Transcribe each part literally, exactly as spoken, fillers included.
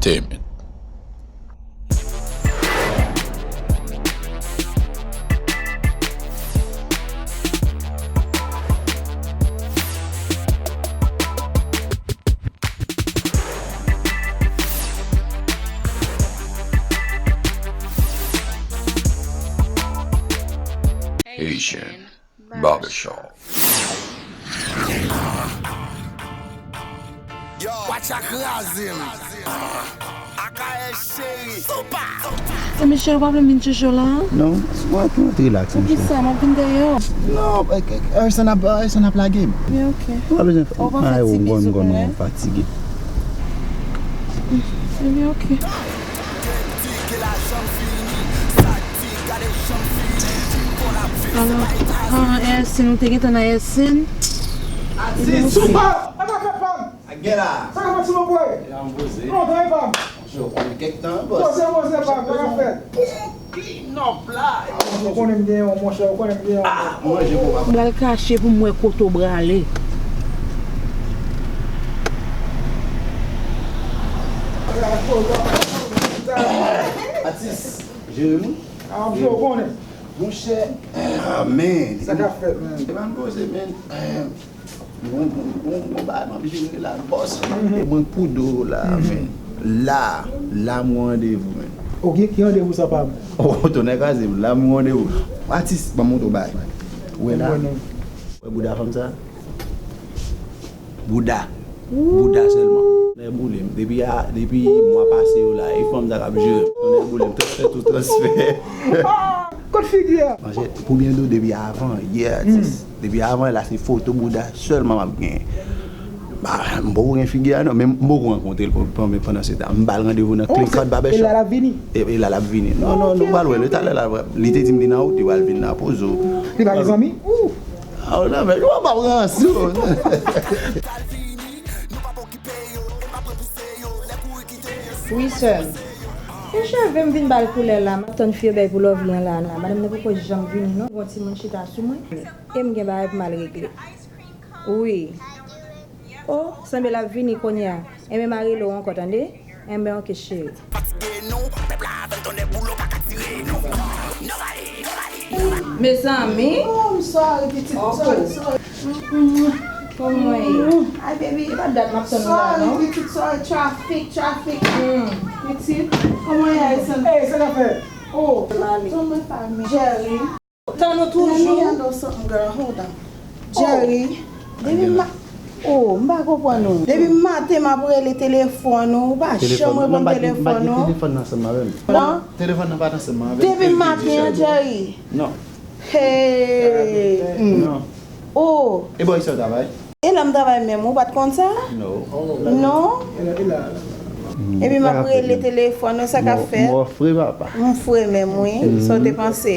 Amen. Haitian Barbershop. Watch a kraze m. A K S cheri. Soupa. E Michel, ou pa vle m vin chèche w la? Non, mwen tou relax, Michel. Poukisa? M ap vin dèyè w. Non, Erson ap, Erson ap lage m. Ebyen, ok. Ou pa bezwen fè. Ou pa fatige, souple? Mwen fatige. Ebyen, ok. Alò, ah, Erson, ou te gentan nan Erson? Soupa! Sa k ap fèt, fam? Sa k ap fèt sou mwen, bwoy? Non, tande, fam. Poze, poze, fam, sa k ap fèt? Clean up la. Ou konnen m gen yon, monchè, ou konnen m gen yon. M pral kache pou m wè kote w prale. Atis, Jeremi. Ah, monchè, ou konnen. Monchè, ah, men. Sa k ap fèt, men? E pa m poze, men. Bon, bon, bon, bon bagay, m ap jere la, bòs. E mwen k pou do la, men. La, la m gon randevou, men. Ok, ki randevou sa, pa m? Oh, tonnè kraze m, la m gon randevou. Atis, ban m montre w bagay. Ou wè la? Ou wè bouda fanm sa? Bouda. Bouda sèlman. Tonnè boule m. Depi a, depi mwa pase yo la, e fanm sa k ap jere m. Tonnè boule m, transfè tou transfè. Kot figi a? Manzè, pou byen di w, depi avan yè, atis. Depi avan la, se foto bouda sèlman m ap genyen. Ba, m poko gen figi a non, men m poko rankontre l pandan se tan. M ba l randevou nan Clean Cut Barbershop. E la l ap vini? E, e la l ap vini. Non, non, nou pral wè l talè la. Li te di m li nan wout, li pral vin nan poze w. Li pa gen zanmi? Ah, non, men, ou pa pran sou. Wi, sè. Yon cheve m vin ba l koulè la. M ap tann fi yo bay pou Lovely an la, la. Madanm nan poko janm vini, non. Gon timoun chita sou mwen. E m gen bagay pou m al regle. Wi. Oh, sanble l ap vini kounye a. Enben, m a rele w ankò, tande? Enben, ok, cheri. Fatige nou, pèp la avè m, tonnè boule w pa ka tire nou. Nobody, nobody, nobody. Mezanmi. Oh, I'm sorry, pitit. Sorry, sorry. Kòman w ye? Ay, baby. E pa dat m ap tann ou la, non? Sorry, pitit, sorry. Traffic, traffic. Pitit, kòman w ye, Ayson? Hey, sa k ap fèt? Oh, tonbe pa mi. Jerry. Tann ou toujou. Let me handle something, girl. Hold on. Jerry, depi ma-, oh, m pa konprann ou. Depi maten m ap rele telefòn ou, ou pa janm reponn telefòn ou. Telefòn nan pa t ansanm avè m. Non? Telefòn nan pa t ansanm avè m. Depi maten an, Jerry. Non. Hey. Non. Oh. E bò isit w travay? E la m travay menm, ou pa t konn sa? Non. Non? Epi m ap rele telefòn ou, sa k ap fèt? Mò fre, papa. M fre menm, wi. Sa w te panse?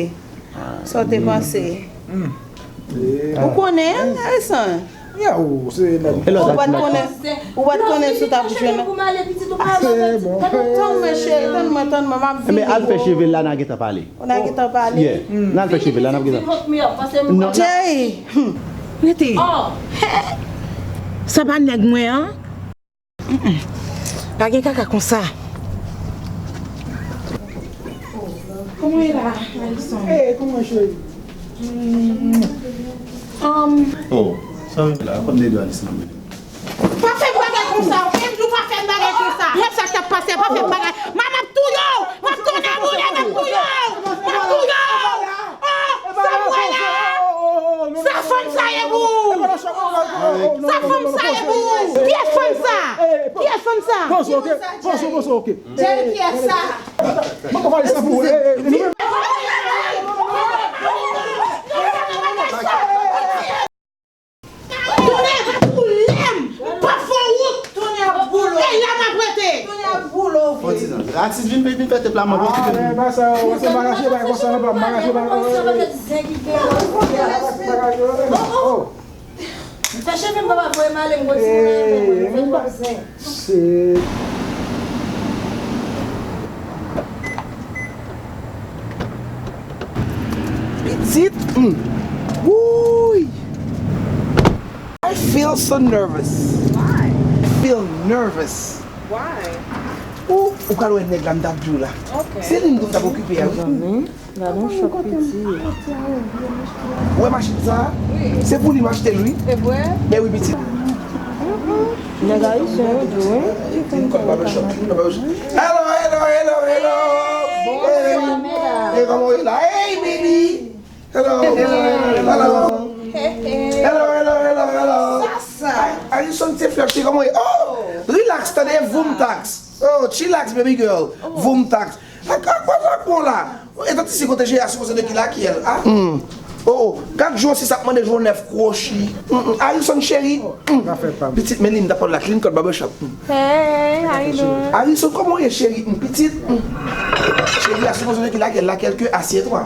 Sa w te panse? Ou konnen, Ayson? Ou pa t konnen, ou pa t konnen si w t ap jwenn. Tann mwen, cheri, tann mwen, tann mwen, m ap vini. Ebyen, al fè cheve l la, n a gentan pale. Ou n a gentan pale? Yeah. N al fè cheve l la, n ap gentan. Jay! Rete. Sa pa nèg mwen an? Mm-mm. Pa gen kaka konsa. Kòman w ye la, Alison? Hey, kòman cheri? Mm. Um. Oh, sa w ye la, kòm de dwa Alison. Pa fè m bagay konsa, ok? M di w pa fè m bagay konsa. Wè sa k ap pase, pa fè m bagay. M ap touye w! M ap tounen boule, m ap touye w! M ap touye w! Oh, sa m wè la! Sa fanm sa ye pou ou? Sa fanm sa ye pou ou? Kiyès fanm sa? Kiyès fanm sa? Poze w, ok? Poze w, poze w, ok? Jerry, kiyès sa? Mwen pa pale sa pou ou. Tonnè va boule m! M p ap fè wout! Tonnè ap boule w! E la m ap rete! Tonnè ap boule w, vre! Fò ti jan. Atis vin, vin fè tèt la, mwen pran kite m. Ah, men pa sa, se bagaje bay konsa, non, pa bagaje bay. Konsa, pa tèt zen ki gen. Oh, oh. Fè cheve m, papa, voye m ale, m kontinye avè mwen. Fè twòp zen. Se pitit. Mm. Wouy. I feel so nervous. Why? I feel nervous. Why? Ou, ou pral wè nèg la m t ap di w la. Se li m di w m t ap okipe a, wi. Mezanmi, gade yon chòt piti. Ou wè machin sa a? Se pou li m achte l, wi. Men wi, pitit. Nèg ayisyen yo di wi. Clean Cut Barbershop, Clean Cut Barbershop. Hello, hello, hello, hello. Hey, kòman w ye la? Hey, baby. Hello. Hello. Hello, hello, hello, hello. Sa, sa. Ay, Alison, se frè, kòman w ye? Oh, relax, tande, voum tax. Oh, chillax, baby girl. Voum tax. Ak, ak, ak, ak, bon la. E tanti si kote Jay a sipoze de ki lakyèl, a? Oh, oh. Gad jou sis ap mande jou nèf kwochi. Alison, cheri. Pitit, men li, m t ap pale la, Clean Cut Barbershop. Hey, how you doing? Alison, kòman w ye, cheri? Pitit. Cheri a sipoze de ki lakyèl, laquelle que assieds-toi.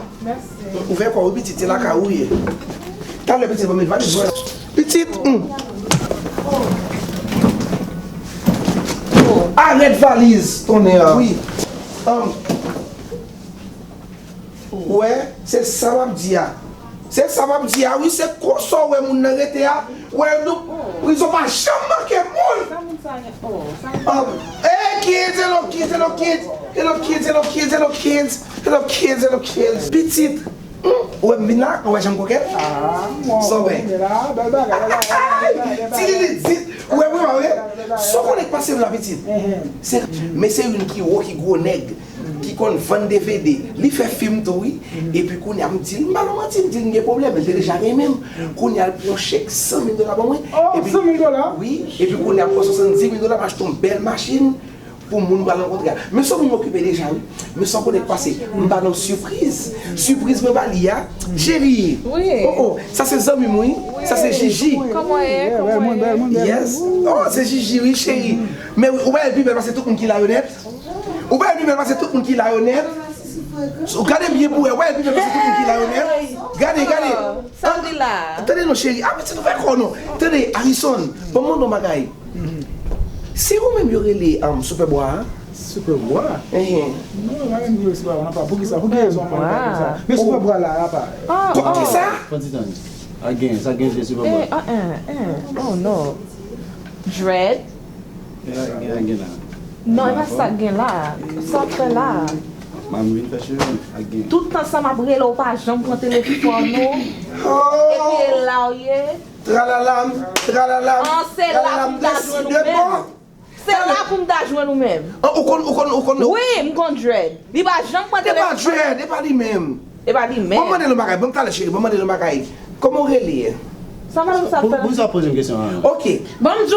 Ouvè kò w, pitit, se lakay ou ye. Talè, pitit, ban m valiz mwen. Pitit, hmm. Arèt valiz, tonnè. Wi. Anm. Ou wè, se sa m ap di a. Se sa m ap di a, wi, se konsa w wè moun nan rete a. Wè, nou, prizon pa janm manke moun. Sa moun sa gen? Oh, sa moun sa gen? E, kids, hello, kids, hello, kids. Hello, kids, hello, kids, hello, kids. Hello, kids, hello, kids. Pitit. Hmm, ou wè m vin la? Ou wè jan m kokèt? Ah, sa w wè? Ti Lili di, ou wè, ou wè, ou wè? Sa w konnen k pase m la, pitit? Se, men se youn ki wo, ki gwo nèg, ki konn vann D V D. Li fè fim tou, wi. Epi kounye a, m di l, m pa nan manti, m di l m gen pwoblèm, men l te deja renmen m. Kounye a, l pran yon chèk san mil dola ban mwen. Oh, epi, san mil dola? Wi, epi kounye a, m pran swasanndis mil dola, m achte yon bèl machin pou moun m pral rankontre a. Men se yon moun m okipe deja, wi. Men sa w konnen k pase, m pa nan sipriz. Sipriz mwen ba li a, cheri. Wi. Oh, oh, sa se zanmi m, wi. Sa se Jiji. Kòman w ye? Kòman w ye? Yes. Oh, se Jiji, wi, cheri. Men wi, ou pa wè l pi bèl pase tout moun ki la yo nèt? Ou pa wè l pi bèl pase tout moun ki la yo nèt? Ou gade byen pou wè, ou pa wè l pi bèl pase tout moun ki la yo nèt? Gade, gade. Sa w di la? Tande non, cheri. A, pitit, ou fè kò non. Tande, Alison, ban m mande w yon bagay. Se ou menm yo rele, um, Soupè Bwa a? Soupè Bwa? Enhen. Non, pa menm yo Soupè Bwa, non, pa. Poukisa? Pou ki rezon w mande m konsa? Men Soupè Bwa la, apa. Kisa? Fon ti tann. Sa gen, sa gen je Soupè Bwa. Eh, ah, eh, eh. Oh, no. Dread? Gen, gen, gen la. Non, e pa sa k gen la. Sa w ap fè la? M vin fè cheve m, sa k gen. Tout tan sa m ap rele w, ou pa janm pran telefòn ou. Epi e la w ye. Tralalam, tralalam. An, se la pou m ta jwenn ou menm. Se la pou m ta jwenn ou menm. An, ou konn, ou konn, ou konn. Wi, m konn dread. Li pa janm pran telefòn. E pa dread, e pa li menm. E pa li menm. Ban m mande l yon bagay, ban m talè cheri, ban m mande l yon bagay. Kòman w rele? Sa madanm sa ap fè la? Poukisa w ap poze m kesyon an? Ok. Ban m di w.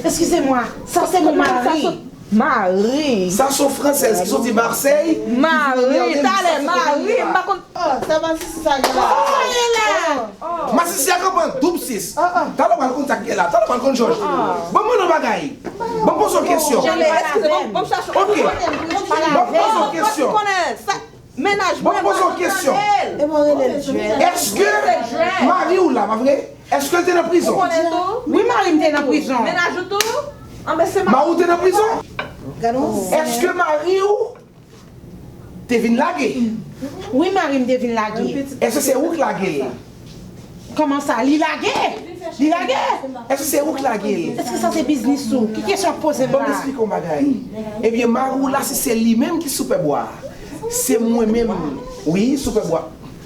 Excusez-moi, ça c'est mon mari. Mari. Sa se yon fransèz ki soti Marsèy. Mari, talè, mari, m pa konn. Oh, sa masisi sa gen la. Sa ye la. Masisi a kanpe an doub sis. Talè w pral konn sa k gen la. Talè w pral konn jòj. Ban m mande w yon bagay. Ban m poze w kesyon. Eskize, ban m chache. Ok. Ban m poze w kesyon. Mennaj mwen, mwen konnen l. Èske mari w la, pa vre? Èske l te nan prizon? Ou konnen tou? Wi, mari m te nan prizon. Mennaj ou tou? Anben se mari. Mari w te nan prizon? Èske mari w te vin lage? Wi, mari m te vin lage. Èske se ou k lage l? Kòman sa? Li lage? Li lage? Èske se ou k lage l? Èske sa se biznis ou? Ki kesyon w ap poze m la? Ban m eksplike w yon bagay. Ebyen, mari w la, si se li menm ki Soupè Bwa, se mwen menm, wi, Soupè Bwa.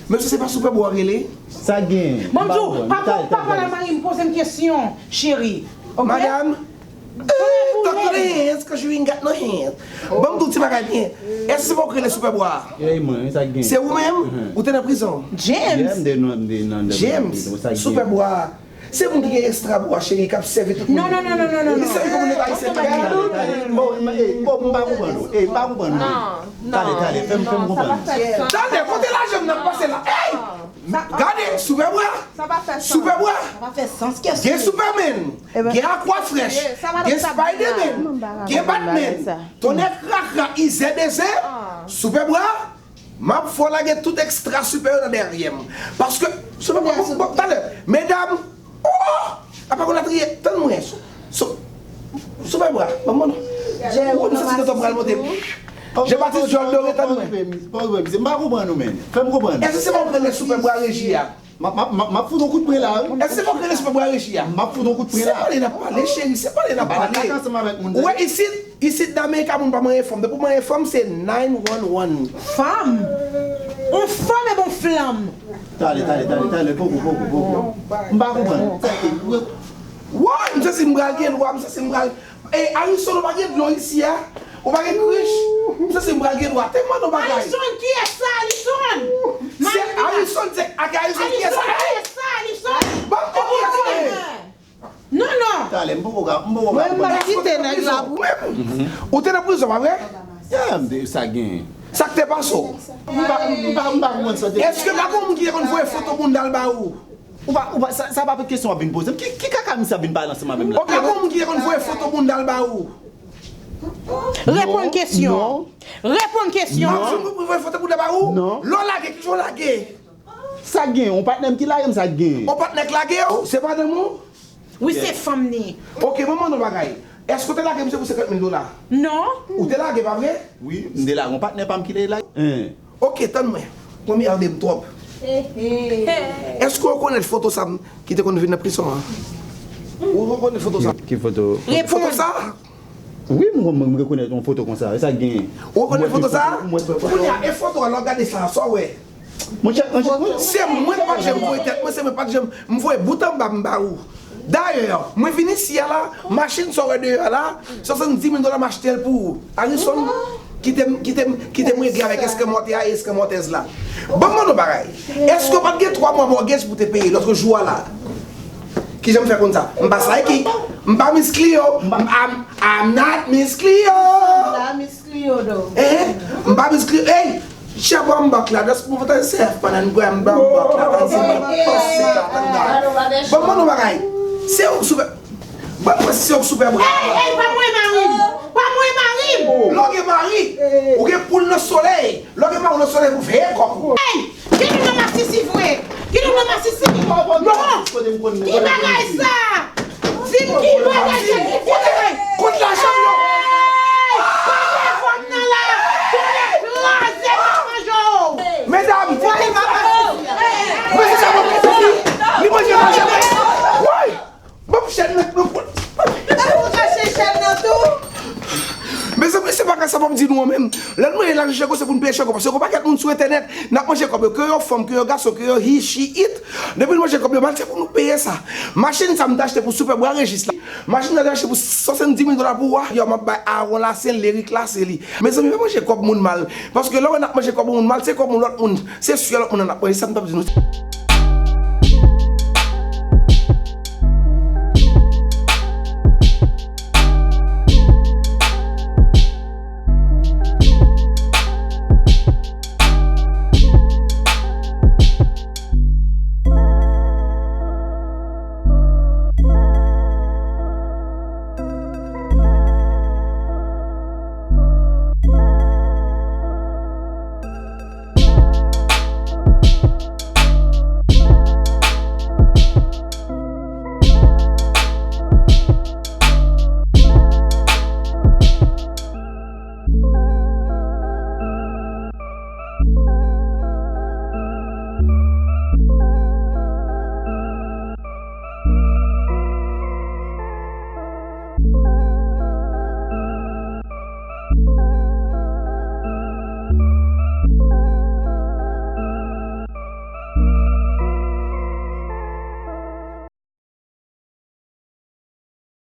Menm si se pa Soupè Bwa w rele. Sa gen? Ban m di w, pa pale a mari m, poze m kesyon, cheri. Ok? Madam, Eh, talk to the hands, 'cause you ain't got no hands. Ban m di w ti bagay byen. Èske se pa ou ki rele Soupè Bwa? Se ou menm? Ou te nan prizon? James. James, Soupè Bwa. Se moun ki gen estra bwa, cheri, k ap sèvi tout moun. Non, non, non, non, non, non. Li sèvi pou moun nèt ayisyen. Bon, m pa konprann ou. Eh, m pa konprann ou. Talè, talè, fè m, fè m konprann. Talè, kote lajan m nan pase la? Ey! Gade, Soupè Bwa! Soupè Bwa! Gen Superman, gen Aquafresh, gen Spiderman, gen Batman, tonnè krakra, izè dezè, Soupè Bwa, m ap fè w lage tout ekstra Soupè yo nan dèyè m. Paske, Soupè Bwa, bon, bon, talè, medam, oh! Apa konn latriye, tann mwen. Sou, Soupè Bwa, ban m mande. Ou, m santi tonton pral monte. Jean Baptiste Jòl Dore, tann mwen. Pa okipe misye, m pa konprann ou menm. Fè m konprann. Èske se pa ou k rele Soupè Bwa reji a? M ap, m ap, m ap, m ap fout yon kout pwen la, wi. Èske se fòk rele sou pwen bwa reji a? M ap fout yon kout pwen la. Se pale n ap pale, cheri, se pale n ap pale. M pa nan kaka ansanm avèk moun. Ou wè isit, isit Dameyika moun pa manyen fanm. Depi w manyen fanm, se nine one one. Fanm? On fanm e bon flanm. Tale, tale, tale, tale, poko, poko, poko. M pa konprann. Sa ki, woy, m santi m pral gen lwa, m santi m pral E, Arison, ou pa gen dlo isi a? Ou pa gen krich? M santi m pral gen dwa. Te mande yon bagay. Alison, kiyès sa, Alison? Se Alison, se ak Arison, kiyès sa? Alison, kiyès sa, Alison? Ban m konprann. Non, non. Talè, m poko ka, m poko ka konprann. Mwen, m ap kite nèg la pou mwen. Ou te nan prizon, pa vre? Yeah, m te, sa gen. Sa k te pase w? M pa, m pa, m pa konprann sa te. Èske pa gen moun ki te konn voye foto bounda l ba ou? Ou pa, ou pa, sa, sa pa kesyon w ap vin poze m. Ki, ki kaka misye ap vin pale ansanm avè m la? Ok, bon, moun ki te konn voye foto bounda l ba ou. Reponn kesyon. Non. Reponn kesyon. Non. Moun ki voye foto bounda ba ou? Non. Lè w lage, kijan w lage? Sa gen, yon patnè m ki lage m, sa gen. Yon patnè k lage w? Se patnè m ou? Wi, se fanm ni. Ok, bon, mwen yon bagay. Èske w te lage misye pou senkant mil dola? Non. Ou te lage, pa vre? Wi, m te lage yon patnè pa m ki te lage. Hein. Ok, tann mwen. Premye a de m twòp. Èske w rekonèt foto sa m ki te konn vin nan prizon an? Ou rekonèt foto sa? Ki foto? Foto sa? Wi, m, m, m rekonèt yon foto konsa. E sa k genyen? Ou rekonèt foto sa? Kounye a, e foto a, lè w gade sa, sa w wè? Monchè, monchè, monchè. Se mwen k pa t janm voye tèt mwen, se mwen k pa t janm, m voye bout anba m ba ou. Dayè, mwen vin isi a la, machin sa w wè deyò a la, swasanndis mil dola m achte l pou ou. Arison, kite m, kite m, kite m regle avèk eskanmòtè a e eskanmòtèz la. Ban m mande w bagay. Èske w pa t gen twa mwa mògej pou w te peye lòt jou a la? Kijan m fè konn sa? M pa psychic. M pa Miss Cleo. M pa, I'm, I'm not Miss Cleo. Miss Cleo, though. Eh, m pa Miss Cleo. Hey, Chè bwa m bak la, das pou votan sèf, pandan n bwa m bak la, pandan se m ap pase la, pandan. Bon, mwen yon bagay. Se ou k sou pè, bon, mwen se ou k sou pè bwa. Ey, ey, pa mwen mari m. Pa mwen mari m. Lè w gen mari, ou gen poul nan solèy. Lè w gen mari nan solèy pou veye kòk ou. Ey, gen nou nan masisi vre. Gen nou nan masisi. Non. Ki bagay sa? Di m ki bagay se ki bagay? Kot lajan m yo? Pran telefòn nan la! Pou mwen kraze pa manje w! Medam! Voye m ap manje w! Mesye sa mwen fè li! Li manje manje mwen! Woy! Ban m chèn nan pou. Ou kache chèn nan tou? Mezanmi, se pa ka sa m ap di nou an menm. Lè n manje lajan Chèko, se pou n peye Chèko. Paske gen yon pakèt moun sou entènèt, n ap manje kòb yo. Ke yo fanm, ke yo gason, ke yo he, she, it. Depi n manje kòb yo mal, se pou nou peye sa. Machin sa m te achte pou Super Bwa Rejis la. Machin sa m te achte pou swasanndis mil dola pou wa. Yo, m ap bay Aaron Lassen, Lerick Lassen li. Mezanmi, pa manje kòb moun mal. Paske lè w wè n ap manje kòb moun mal, se kòb yon lòt moun. Se sou lòt moun nan n ap manje. Sa m t ap di nou.